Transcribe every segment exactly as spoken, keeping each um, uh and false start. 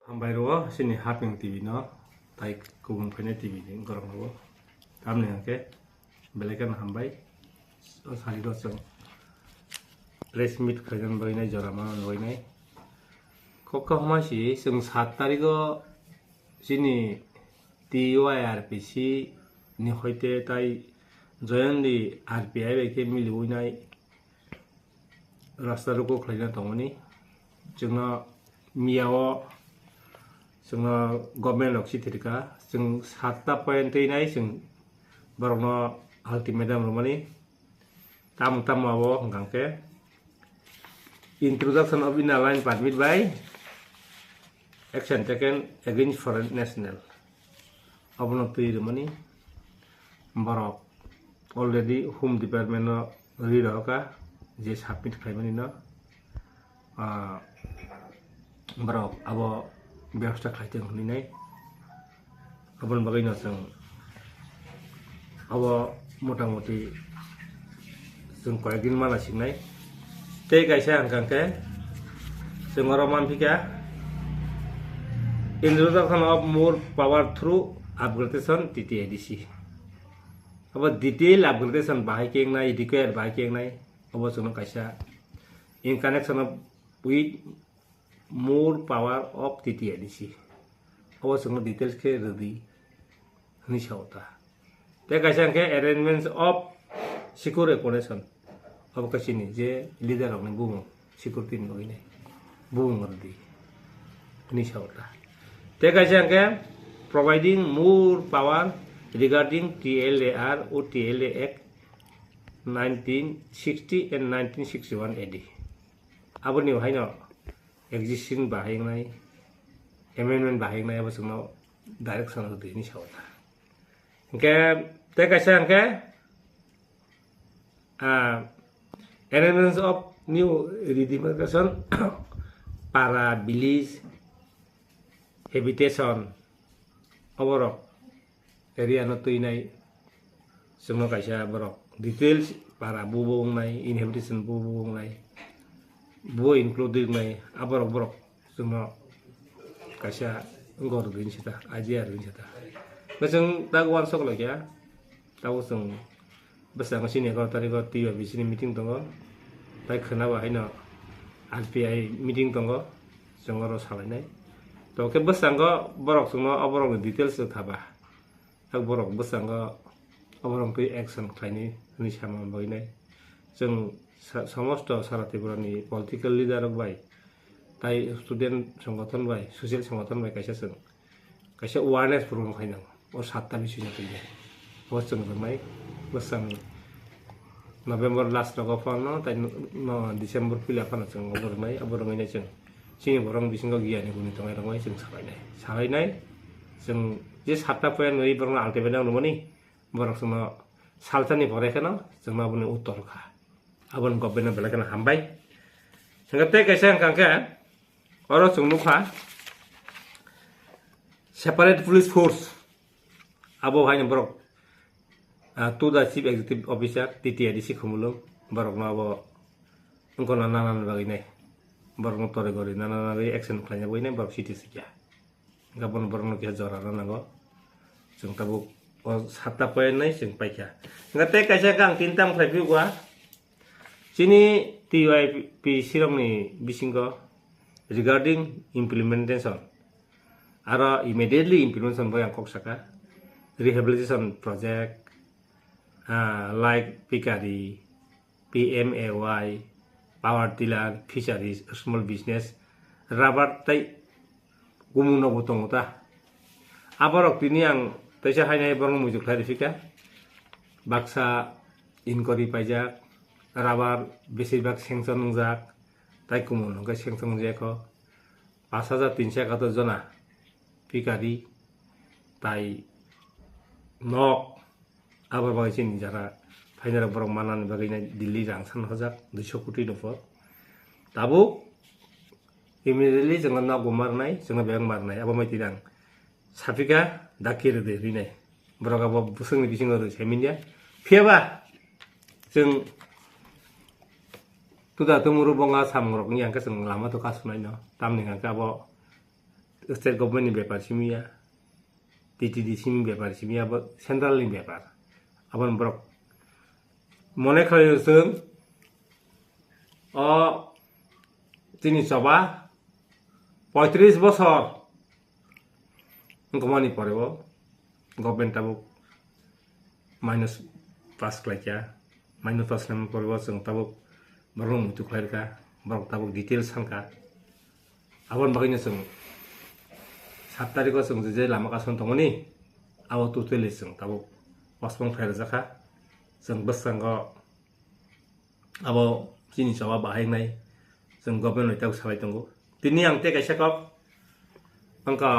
Hambai rwo chini Haping T V no, tai kubun phainai T V ni gorok rwo. Tamni hwnkhe belai kheno hambai. O sari rw chwng press meet khlaina bagwi nai, jora ma bagwi nai. Kok kahma si chwng sat tarigo chini T Y R P C ni hoite tai Joyandi R P I bai khe miliwi nai rasta ruko khlaina tongmani. Chwngno miyao chwngno government rok si thirka, chwng satta point twi nai chwng borokno ultimatum rwmani. Tamo tamo abo hwnkha khe introduction of inner line permit by action taken against foreign national. Abono twi rwmani borok already Home Department no ri rohorkha je submit khlaimani no, ah, borok abo bebosta khlai tong hwnwi nai. Aboni bagwi no chwng abo motamoti chwng koyekdin mana singnai. Tei kaisa hwnkha khe chwng oro manphika introduction of more power through upgradation T T A D C. Abo detail upgradation bahai khe wngnai, require bahai khe wngnai. Abo chwngno kaisa in connection of with more power of T T A D C. Abo chwngno details khe rwdi hwnwi sao ta. Tei kaisa hwnkhe arrangements of secure accommodation. Abo khe chini je leader rokni bumung security ni bagwi nai bumung rwdi hwnwi sao ta. Tei kaisa hwnkhe providing more power regarding T L A R o T L A Act nineteen sixty and nineteen sixty-one A D. Aboni haino existing bahai wngnai, amendment bahai wngnai, abo chwngno direction rwdi hwnwi sao ta. Hwnkhe tei kaisa hwnkhe, ah, arrangements of new redemarcation, para, village, habitation, oborok area no twinai chwngno kaisa borok details para bubo wngnai, inhabitation bubo wngnai, bubo include wngnai, aborok borok chwngno kaisa gor din sita, idea rin sita. Chwng tak uansuk laikya, tabuk chwng bwskango chini egaroh tarikh o T Y B C ni meeting tongo, tai khwnaba haino R P I meeting tongo, chwng oro salainai. To khe bwskango borok chwngno oborokni details rwkha ba. Tak borok bwskango oborok twi action khlainai hwnwi sama bagwi nai. Chwng sa-, somosto sara Tripura ni political leader rok bai, tai student songothon bai, social songothon bai kaisa chwng kaisa awareness program khainang. O satta bising twi nai. O chwng rwnai bwsang November last rogo phano, tai no December pila phano chwng obo rwnai, obo rwnai chwng. Chini borok bisingo giyani guni tongnai rok bai chwng salainai. Salainai chwng je satta point nwi borokno ultimatum rwmani, borok chwngno salsani pore kheno chwngno aboni uttor kha. Aboni government belai kheno hambai. Hwnkhe tei kaisa hwnkha khe oro chwng nukha separate police force. Abo haino borok, ah, to the chief executive officer, T T A D C Khumulwng, borokno abo wngkha na nana bagwi nai. Borokno tore gori nana bagwi action khlaina bagwi nai borok city sikya. Gabon borokno kisa jora rw nango. Chwng tabuk o satta point nai chwng paikha. Hwnkhe tei kaisa khe ang tin tam khlai phiyokha. Chini T Y P C rokni bisingo regarding implementation, aro immediately implementation bai ang kok saka, rehabilitation project, ah, like Pikari, P M A Y, power tiller, fisheries, small business, rubber tei gumung nokbo tongo ta. Aborok tini ang teisa hainai borokno muitu khlai rifika. Baksa inquiry paijak, rubber besibak sanction wngjak, tai kumung hwnkhe sanction wngjak kho. Pash hajar tinso ekatur jona pikari tai nok. Abo bai chini jara phainai rok borok manani bagwi nai Delhi rang san hojak duiso koti ni pho. Tabuk immediately chwngno nok bo marnai, chwngno bebak marnai, abo mai twi rang sapika dakti rwdi rinai. Borok abo bwswkni bisingo rwi sai manya. Phiyaba chwng tuda tumuru bonga samung rok wngya hwnkhe chwng lama to kasunai no. Tamni hwnkhe abo state government ni bepar simi ya, T T D C ni bepar simi ya, bo central ni bepar. Aboni borok mone khlai chwng o chini choba poitris bosor wngkha mani pore o government tabuk minus pass khlaikha, minus pass khlaimani pore o chwng tabuk borok muitu khlairwkha, borok tabuk details sankha. Aboni bagwino chwng sat tarikho chwng je lama kason tongmani, abo totally chwng tabuk postpone khlai rwjakha. Chwng bwskango abo chini choba bahai wngnai, chwng government bai tabuk salai tongo. Tini ang tei kaisa kok wngkha,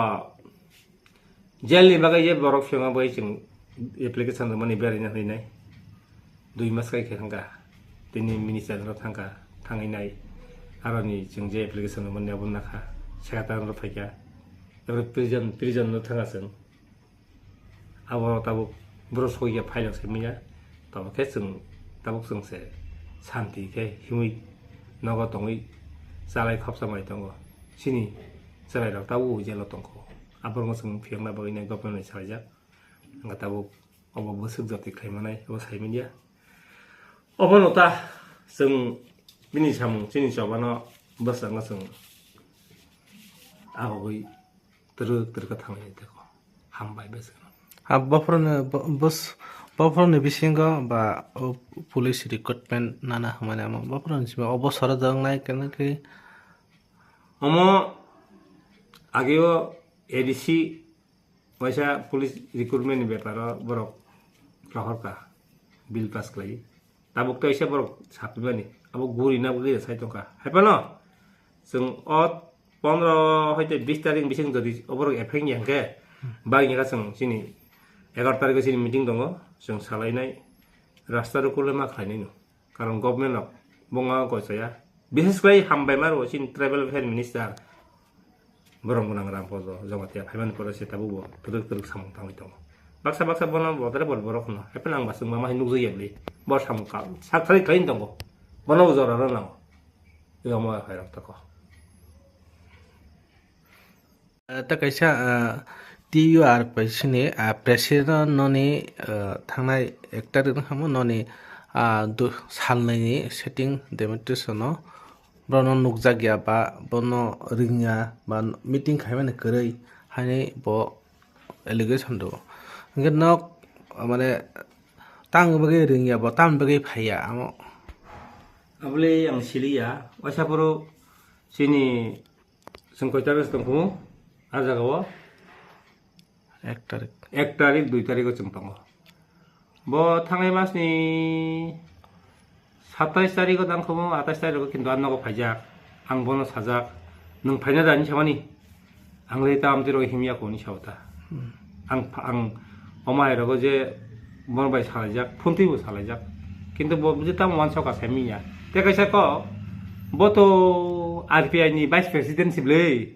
jail ni bagwi je borok phiyokna bagwi chwng application rwmani berajak hinwi nai. Dui mas kai khe thangkha. Tini minister rok thangkha, thangwi nai. Aroni chwng je application rwmani abo nakha. Secretary rok phaikha. Abo prison, prison rok thangkha chwng. Abo tabuk bwrwi sokya phailok se manya. Tabuk khe chwng, tabuk chwng se santi khe himwi nogo tongwi chalai khopsa mai tongo. Chini chwrairok tabuk jail o tongkho. Aborokno chwng phiyokna bagwi nai government bai salaijak. Wngkha tabuk obo bwswk jotwi khlai manai, obo sai manya. Obono ta chwng bini samung chini chobano bwskango chwng ahogwi twrwk twrwk thangwi tongkho. Hambai bwskango. Ha, bophorno, bo-, bos-, bophorni bisingo ba, o, police recruitment nana hwnmani amo bophorni simi obo soro joknai kene khe. Omo ageo A D C waisa police recruitment ni beparo borok rohorkha, bill pass khlai. Tabuk to isa borok sapimani, abo guri na guri sai tongkha. Hai phano chwng o pondro hoite bis tarik bising jodi oborok epheng ya hwnkhe, bagwi kha chwng chini egaroh tarikho chini meeting tongo, chwng salainai rasta rokole ma khlainai no. Karon government rok bonga koi chaya. Bises khlai hambai maro chini tribal welfare minister. Borok gwnang ram podo Jamatia phaimani pore se tabuk bo twrwk twrwk samung tangwi tongo. Baksa baksa bono bodre bol borok no. Hapheno ang baswk mama hai nukjagya bwlwi. Bo samung ka sak thari khlai tongo. Bono bo jora rw nango. Ego mo hai rok tako. Ah, ta kaisa, ah, T U R P sini, ah, president noni, ah, thangnai ek tarik no hamo noni, ah, du-, salnwi ni sitting demonstration no. Bono nukjakya ba bono ringya ba meeting khaimani kwrwi haini bo allegation do. Hwnkhe nok, mane, tang bagwi ringya bo, tang bagwi phaiya amo. Abole ang siliya, waisa phuru chini chwng koita bes tongkhu a jagao. Ek tarik. Ek tarik, dui tarikho chwng tongo. Bo thangnai masni satais tarikho tangkhomo, atais tarikho kintu ang nogo phaijak. Ang bono sajak, "Nwng phaina da?" hinwi samani. Ang le tam tiro himya ko hinwi sao ta. Hmm. Ang pha-, ang omo hai rogo je bono bai salaijak, phone twi bo salaijak. Kintu bo je tamo uansuk ka sai miya. Te kaisa ko, bo to R P I ni vice president si bwle.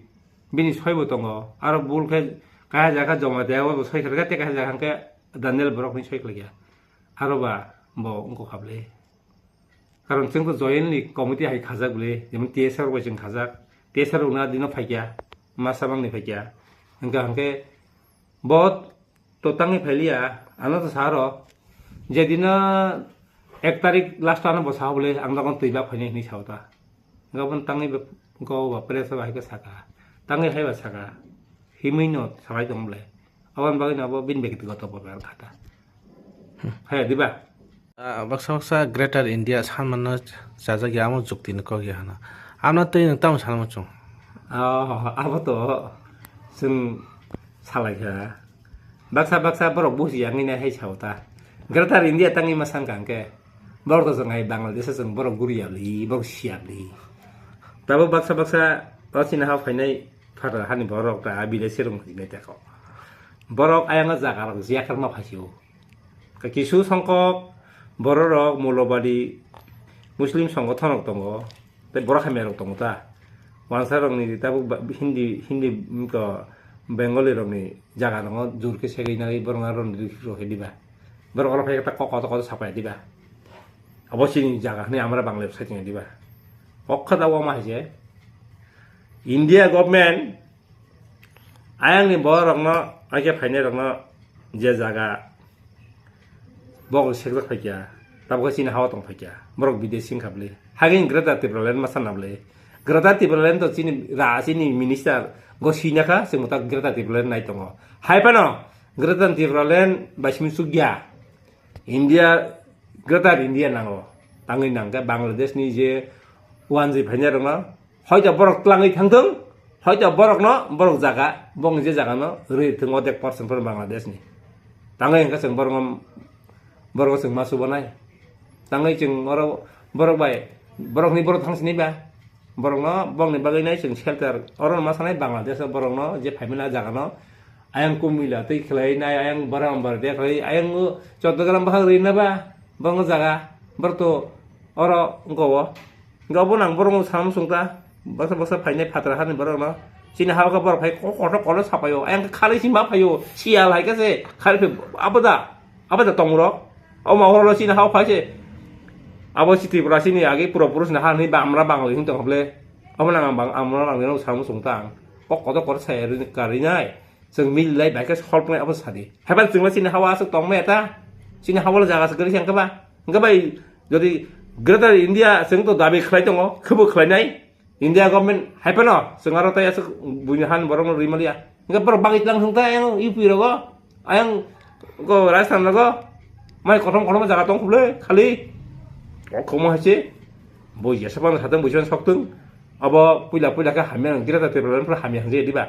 Bini soi bo tongo. Aro bul khe kaha jaka joma de, abo soi khe te kaha jaka hwnkhe Daniel borok ni soi khlaiya. Aro ba bo wngkha bwle. Karon chwng to join ni committee hai khajak bwle, jemon T S R bai chwng khajak. T S R rok na dino phaikya, masa bangni phaikya. Hwnkha hwnkhe bo to tangwi phailiya, ano to saro. Jedino ek tarik last ano bo sao bwle, ang dogon twi ba phainai hinwi sao ta. Gabon tangwi ba, go ba press ba hai khe saka. Tangwi hai ba saka. Himwi no salai tong bwle. Aboni bagwi no abo bini bektigoto bo ber khata. Hai diba? Ah, baksa baksa Greater India sanmano chajak ya, amo jukti ni kok ya hana. Amna twi nwng tamo salmo chung? Oh, abo to chwng salai kha. Baksa baksa borok busi yang ini hai sao ta. Greater India tangwi ma san kang khe. Borok to chwng hai Bangladesh chwng borok guri ya li, borok si ya li. Tabo baksa baksa o chini ha phainai phara hani borok ta bidesi rok jinai ta kok. Borok ayang jaga rok jiya khe ma phai si o. Kisu songkok bororok Moulobadi Muslim songothon rok tongo, tei borok hamya rok tongo ta. Wansa rokni tabuk ba-, Hindi, Hindi, mm, ko Bengali rokni jaga rokno jur khe segwi nai borok aro rok khe diba. Borok oro phai khe ta kok kotor kotor sapai diba. Abo chini jaga hwnwi amra Bangla rok sai tongya diba. Okha da wama hai je India government Ayangni borokno, aike phainairokno je jaga bok sekjak phaikya, tabuk chini hao tong phaikya, borok bidesi wngkha bwle. Hagin Greater Tipraland ma sana bwle. Greater Tipraland to chini ra, chini minister go sinakha, chwng ta Greater Tipraland nai tongo. Hai phano Greater Tipraland bai simi chukya. India, Greater India nango. Tangwi nangkhe Bangladesh ni je wanjwi phainairokno, hoito borok twlangwi thangthung, hoito borokno, borok jaga, bongni je jagano rwi thung odek percent phano Bangladesh ni. Tangwi hwnkhe chwng borokno, borokno chwng ma subanai. Tangwi chwng oro borok bai, borokni borok thangsinai ba. Borokno bongni bagwi nai chwng shelter. Oro ma sanai Bangladesh o borokno je phaimani ah jagano ayang Kumila tei khlai nai, ayang Barambar de khlai, ayang o Chottogram bahag rina ba bongno jaga. Borok to oro wngkha o. Wngkha obo nang borokno sam sungta. Baksa baksa phainai phatra hani borokno. Chini hao khe borok phai ko-, kotor kotor sapaio. Ayang khe khalai si ma phaio. Siyal hai khe se khalai phai aboda. Aboda tongmurok. Omo horo chini hao phai se. Abo si Tripura chini agi pura purus na hani ba amra Bangla hing tong hable. Omo nang ang bang amra nang nang sam sungta ang. Kok kotor kotor sai karinai. Chwng mil lai bai khe solve wngnai abo sadi. Haiba chwngno chini hawa aswk tong maya ta? Chini hawa jaga se kwrwi se wngkha ba? Wngkha bai, jodi Greater India chwng to dabi khlai tongo, khwbo khlainai. India government hai phano chwng aro tai aswk buini han borokno rwi maliya. Wngkha borok bagwi tlang thung ta ayang U P rogo, ayang go Rajasthan rogo. Mai kothom kothom jaga tong khuble khali. Kokhoma hai se. Bo jesa pan satang bo jesa sok tung. Abo puila puila khe hamya ang, Greater Tipraland phuru hamya hwnjak diba?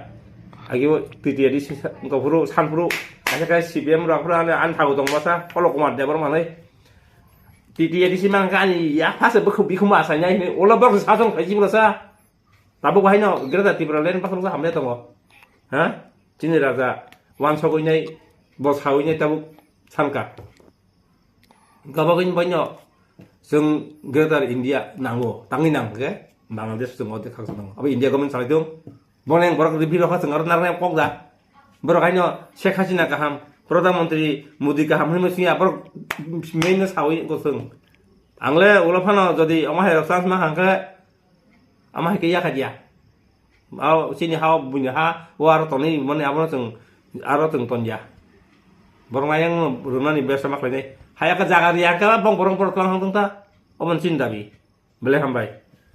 Agi o T T A D C sa-, wngkha phuru, san phuru, kaisa kaisa C P M rok phuru ani, ani thago tong masa, Polo Kumar Debbarma hinwi. T T A D C mang kha ani ya phase bwkhu bikhuma asainai hinwi, ulo borok sa song khaisi bwla sa. Tabuk bo haino Greater Tipraland bwsa bwsa hamya tongo. Ha? Chini raja wansogwi nai, bo sawi nai tabuk sanka. Gabagwini baino chwng Greater India nango, tangwi nang khe Bangladesh chwng odek khaksa nango. Abo India government salai tung. Bongni ang borok review rokha chwng aro narwknai kok da. Borok haino Sheikh Hasina kaham, Pradhan Mantri Modi kaham hinwi singya borok main no sawi go chwng. Ang le ulo phano jodi omo hai rok chance ma hang khe, omo hai khe yakha dia. Ao chini hao buini ha, o aro tonwi mani abono chwng, aro chwng tonja. Borok ayang rwnani besa ma khlainai. Haya khe jaga riya khe bong borok borok tlang hang tongta. Obo chini dabi. Belai hambai.